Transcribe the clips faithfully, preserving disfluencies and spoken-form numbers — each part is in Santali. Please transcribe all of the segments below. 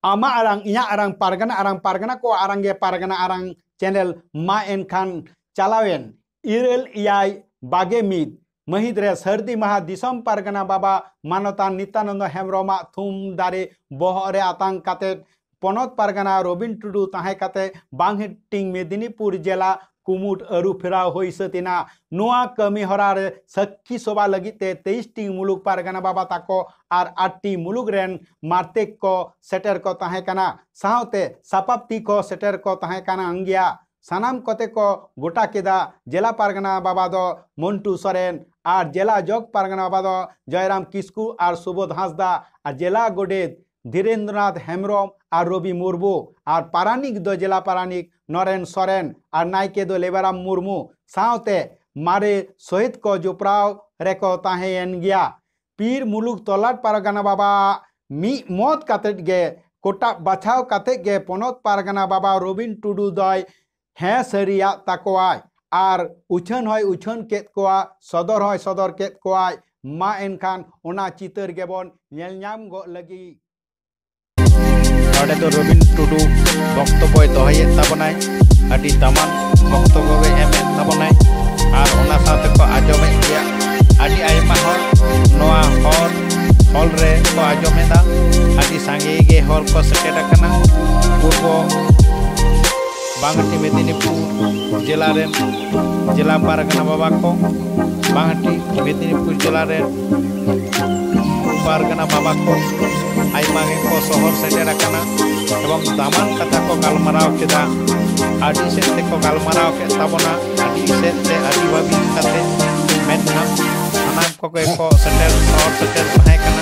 ᱟᱢᱟᱜ ᱟᱲᱟᱝ, ᱤᱧᱟᱹᱜ ᱟᱲᱟᱝ, ᱯᱟᱨᱜᱟᱱᱟ ᱟᱲᱟᱝ, ᱯᱟᱨᱜᱟᱱᱟ ᱠᱚᱣᱟᱜ ᱟᱲᱟᱝ ᱜᱮ ᱯᱟᱨᱜᱟᱱᱟ ᱟᱲᱟᱝ ᱪᱮᱱᱮᱞ᱾ ᱢᱟ ᱮᱱᱠᱷᱟᱱ ᱪᱟᱞᱟᱣᱮᱱ ᱤᱨᱟᱹᱞ ᱮᱭᱟᱭ ᱵᱟᱜᱮ ᱢᱤᱫ ᱢᱟᱹᱦᱤᱛ ᱨᱮ ᱥᱟᱹᱨᱫᱤ ᱢᱟᱦᱟ ᱫᱤᱥᱚᱢ ᱯᱟᱨᱜᱟᱱᱟ ᱵᱟᱵᱟ ᱢᱟᱱᱚᱛᱟᱱ ᱱᱤᱛᱭᱟᱱᱚᱱᱫᱚ ᱦᱮᱢᱵᱨᱚᱢᱟᱜ ᱛᱷᱩᱢ ᱫᱟᱨᱮ ᱵᱚᱦᱚᱜ ᱨᱮ ᱟᱛᱟᱝ ᱠᱟᱛᱮ ᱯᱚᱱᱚᱛ ᱯᱟᱨᱜᱟᱱᱟ ᱨᱚᱵᱤᱱ ᱴᱩᱰᱩ ᱛᱟᱦᱮᱸ ᱠᱟᱛᱮ ᱵᱟᱝ ᱦᱟᱹᱴᱤᱧ ᱢᱮᱫᱤᱱᱤᱯᱩᱨ ᱡᱮᱞᱟ ᱠᱩᱢᱩᱴ ᱟᱹᱨᱩ ᱯᱷᱮᱨᱟᱣ ᱦᱩᱭ ᱥᱟᱹᱛ ᱮᱱᱟ᱾ ᱱᱚᱣᱟ ᱠᱟᱹᱢᱤ ᱦᱚᱨᱟ ᱨᱮ ᱥᱟᱹᱠᱷᱤ ᱥᱚᱵᱷᱟ ᱞᱟᱹᱜᱤᱫ ᱛᱮ ᱛᱮᱭᱤᱥ ᱴᱤ ᱢᱩᱞᱩᱠ ᱯᱟᱨᱜᱟᱱᱟ ᱵᱟᱵᱟ ᱛᱟᱠᱚ ᱟᱨ ᱟᱴ ᱴᱤ ᱢᱩᱞᱩᱠ ᱨᱮᱱ ᱢᱟᱨᱛᱮᱠ ᱠᱚ ᱥᱮᱴᱮᱨ ᱠᱚ ᱛᱟᱦᱮᱸ ᱠᱟᱱᱟ, ᱥᱟᱶᱛᱮ ᱥᱟᱯᱟᱵ ᱛᱤ ᱠᱚ ᱥᱮᱴᱮᱨ ᱠᱚ ᱛᱟᱦᱮᱸ ᱠᱟᱱᱟ ᱜᱮᱭᱟ᱾ ᱥᱟᱱᱟᱢ ᱠᱚᱛᱮ ᱠᱚ ᱜᱚᱴᱟ ᱠᱮᱫᱟ, ᱡᱮᱞᱟ ᱯᱟᱨᱜᱟᱱᱟ ᱵᱟᱵᱟ ᱫᱚ ᱢᱚᱱᱴᱩ ᱥᱚᱨᱮᱱ ᱟᱨ ᱡᱮᱞᱟ ᱡᱚᱜᱽ ᱯᱟᱨᱜᱟᱱᱟ ᱵᱟᱵᱟ ᱫᱚ ᱡᱚᱭᱨᱟᱢ ᱠᱤᱥᱠᱩ ᱟᱨ ᱥᱩᱵᱳᱫᱷ ᱦᱟᱸᱥᱫᱟ ᱟᱨ ᱡᱮᱞᱟ ᱜᱚᱰᱮᱛ ᱫᱷᱤᱨᱮᱱᱫᱨᱚᱱᱟᱛᱷ ᱦᱮᱢᱵᱨᱚᱢ ᱟᱨ ᱨᱚᱵᱤ ᱢᱩᱨᱢᱩ ᱟᱨ ᱯᱟᱨᱟᱱᱤᱠ ᱫᱚ ᱡᱮᱞᱟ ᱯᱟᱨᱟᱱᱤᱠ ᱱᱚᱨᱮᱱ ᱥᱚᱨᱮᱱ ᱟᱨ ᱱᱟᱭᱠᱮ ᱫᱚ ᱞᱮᱵᱟᱨᱟᱢ ᱢᱩᱨᱢᱩ ᱥᱟᱶᱛᱮ ᱢᱟᱨᱮ ᱥᱚᱦᱤᱫ ᱠᱚ ᱡᱚᱯᱲᱟᱣ ᱨᱮᱠᱚ ᱛᱟᱦᱮᱸᱭᱮᱱ ᱜᱮᱭᱟ᱾ ᱯᱤᱨ ᱢᱩᱞᱩᱠ ᱛᱚᱞᱟᱴ ᱯᱟᱨᱜᱟᱱᱟ ᱵᱟᱵᱟ ᱢᱤᱫ ᱢᱚᱛ ᱠᱟᱛᱮᱫ ᱜᱮ ᱠᱚᱴᱟᱵ ᱵᱟᱪᱷᱟᱣ ᱠᱟᱛᱮᱫ ᱜᱮ ᱯᱚᱱᱚᱛ ᱯᱟᱨᱜᱟᱱᱟ ᱵᱟᱵᱟ ᱨᱚᱵᱤᱱ ᱴᱩᱰᱩ ᱫᱚᱭ ᱦᱮᱸ ᱥᱟᱹᱨᱤᱭᱟᱜ ᱛᱟᱠᱚᱣᱟᱭ ᱟᱨ ᱩᱪᱷᱟᱹᱱ ᱦᱚᱸᱭ ᱩᱪᱷᱟᱹᱱ ᱠᱮᱫ ᱠᱚᱣᱟ, ᱥᱚᱫᱚᱨ ᱦᱚᱸᱭ ᱥᱚᱫᱚᱨ ᱠᱮᱫ ᱠᱚᱣᱟᱭ᱾ ᱢᱟ ᱮᱱᱠᱷᱟᱱ ᱚᱱᱟ ᱪᱤᱛᱟᱹᱨ ᱜᱮᱵᱚᱱ ᱧᱮᱞ ᱧᱟᱢ ᱜᱚᱫ ᱞᱟᱹᱜᱤᱫ᱾ ᱱᱚᱰᱮ ᱫᱚ ᱨᱚᱵᱤᱱ ᱴᱩᱰᱩ ᱵᱚᱠᱛᱚᱵᱚᱭ ᱫᱚᱦᱚᱭᱮᱫ ᱛᱟᱵᱚᱱᱟᱭ᱾ ᱟᱹᱰᱤ ᱫᱟᱢᱟᱱ ᱵᱚᱠᱛᱚᱵᱚᱭ ᱮᱢᱮᱫ ᱛᱟᱵᱚᱱᱟᱭ ᱟᱨ ᱚᱱᱟ ᱥᱟᱶᱛᱮ ᱠᱚ ᱟᱸᱡᱚᱢᱮᱫ ᱜᱮᱭᱟ᱾ ᱟᱹᱰᱤ ᱟᱭᱢᱟ ᱦᱚᱲ ᱱᱚᱣᱟ ᱦᱚᱲ ᱦᱚᱞ ᱨᱮ ᱠᱚ ᱟᱸᱡᱚᱢᱮᱫᱟ᱾ ᱟᱹᱰᱤ ᱥᱟᱸᱜᱮ ᱜᱮ ᱦᱚᱲ ᱠᱚ ᱥᱮᱴᱮᱨ ᱟᱠᱟᱱᱟ᱾ ᱯᱩᱨᱵᱚ ᱵᱟᱝᱦᱟᱴᱤ ᱢᱮᱫᱤᱱᱤᱯᱩᱨ ᱡᱮᱞᱟ ᱨᱮᱱ ᱡᱮᱞᱟ ᱯᱟᱨᱜᱟᱱᱟ ᱵᱟᱵᱟ ᱠᱚ, ᱵᱟᱝᱦᱟᱴᱤ ᱢᱮᱫᱤᱱᱤᱯᱩᱨ ᱡᱮᱞᱟ ᱨᱮᱱ ᱯᱟᱨᱜᱟᱱᱟ ᱵᱟᱵᱟ ᱠᱚ ᱟᱭᱢᱟ ᱜᱮᱠᱚ ᱥᱚᱦᱚᱨ ᱥᱮᱴᱮᱨ ᱟᱠᱟᱱᱟ ᱮᱵᱚᱝ ᱫᱟᱢᱟᱱ ᱠᱟᱛᱷᱟ ᱠᱚ ᱜᱟᱞᱢᱟᱨᱟᱣ ᱠᱮᱫᱟ᱾ ᱟᱹᱰᱤ ᱥᱮᱫ ᱛᱮᱠᱚ ᱜᱟᱞᱢᱟᱨᱟᱣ ᱠᱮᱫ ᱛᱟᱵᱚᱱᱟ, ᱟᱹᱰᱤ ᱥᱮᱫ ᱛᱮ ᱟᱹᱰᱤ ᱵᱷᱟᱹᱜᱤ ᱠᱟᱛᱮ, ᱢᱮᱱᱠᱷᱟᱱ ᱥᱟᱱᱟᱢ ᱠᱚᱜᱮ ᱠᱚ ᱥᱮᱴᱮᱨ, ᱥᱚᱦᱚᱨ ᱥᱮᱴᱮᱨ ᱛᱟᱦᱮᱸ ᱠᱟᱱᱟ᱾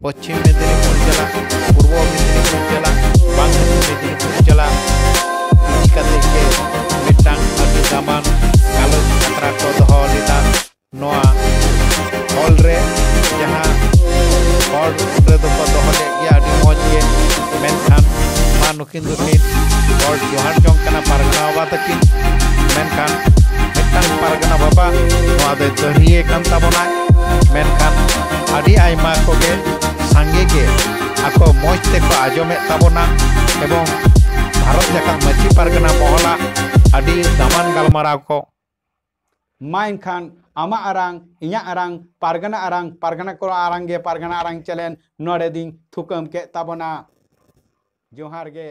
ᱯᱚᱪᱷᱤᱢ ᱢᱮᱫᱤᱱᱤᱯᱩᱨ ᱡᱮᱞᱟ, ᱯᱩᱨᱵᱚ ᱢᱮᱫᱤᱱᱤᱯᱩᱨ ᱡᱮᱞᱟ, ᱵᱟᱝ ᱢᱮᱫᱤᱱᱤᱯᱩᱨ ᱡᱮᱞᱟ ᱤᱫᱤ ᱠᱟᱛᱮ ᱜᱮ ᱢᱤᱫᱴᱟᱝ ᱟᱹᱰᱤ ᱫᱟᱢᱟᱱ ᱜᱟᱞᱚᱪ ᱟᱠᱷᱲᱟ ᱠᱚ ᱫᱚᱦᱚ ᱞᱮᱫᱟ᱾ ᱱᱚᱣᱟ ᱦᱚᱞ ᱨᱮ ᱡᱟᱦᱟᱸ ᱦᱚᱞ ᱨᱮᱫᱚ ᱠᱚ ᱫᱚᱦᱚ ᱞᱮᱫ ᱜᱮᱭᱟ ᱟᱹᱰᱤ ᱢᱚᱡᱽ ᱜᱮ, ᱢᱮᱱᱠᱷᱟᱱ ᱢᱟ ᱱᱩᱠᱤᱱ ᱫᱚᱠᱤᱱ ᱦᱚᱲ ᱡᱚᱦᱟᱨ ᱡᱚᱝ ᱠᱟᱱᱟ ᱯᱟᱨᱜᱟᱱᱟ ᱵᱟᱵᱟ ᱛᱟᱹᱠᱤᱱ, ᱢᱮᱱᱠᱷᱟᱱ ᱢᱤᱫᱴᱟᱝ ᱯᱟᱨᱜᱟᱱᱟ ᱵᱟᱵᱟ ᱱᱚᱣᱟ ᱫᱚᱭ ᱫᱟᱹᱦᱲᱤᱭᱮ ᱠᱟᱱ ᱛᱟᱵᱚᱱᱟᱭ, ᱢᱮᱱᱠᱷᱟᱱ ᱟᱹᱰᱤ ᱟᱭᱢᱟ ᱠᱚᱜᱮ ᱥᱟᱸᱜᱮ ᱜᱮ ᱟᱠᱚ ᱢᱚᱡᱽ ᱛᱮᱠᱚ ᱟᱸᱡᱚᱢᱮᱫ ᱛᱟᱵᱚᱱᱟ ᱮᱵᱚᱝ ᱵᱷᱟᱨᱚᱛ ᱡᱟᱠᱟᱛ ᱢᱟᱹᱡᱷᱤ ᱯᱟᱨᱜᱟᱱᱟ ᱢᱚᱦᱚᱞᱟᱜ ᱟᱹᱰᱤ ᱫᱟᱢᱟᱱ ᱜᱟᱞᱢᱟᱨᱟᱣ ᱠᱚ᱾ ᱢᱟ ᱮᱱᱠᱷᱟᱱ ᱟᱢᱟᱜ ᱟᱨᱟᱝ, ᱤᱧᱟᱹᱜ ᱟᱨᱟᱝ, ᱯᱟᱨᱜᱟᱱᱟ ᱟᱨᱟᱝ, ᱯᱟᱨᱜᱟᱱᱟ ᱠᱚ ᱟᱨᱟᱝ ᱜᱮ ᱯᱟᱨᱜᱟᱱᱟ ᱟᱨᱟᱝ ᱪᱮᱱᱮᱞ ᱱᱚᱰᱮ ᱫᱤᱧ ᱛᱷᱩᱠᱟᱹᱢ ᱠᱮᱫ ᱛᱟᱵᱚᱱᱟ᱾ ᱡᱚᱦᱟᱨ ᱜᱮ᱾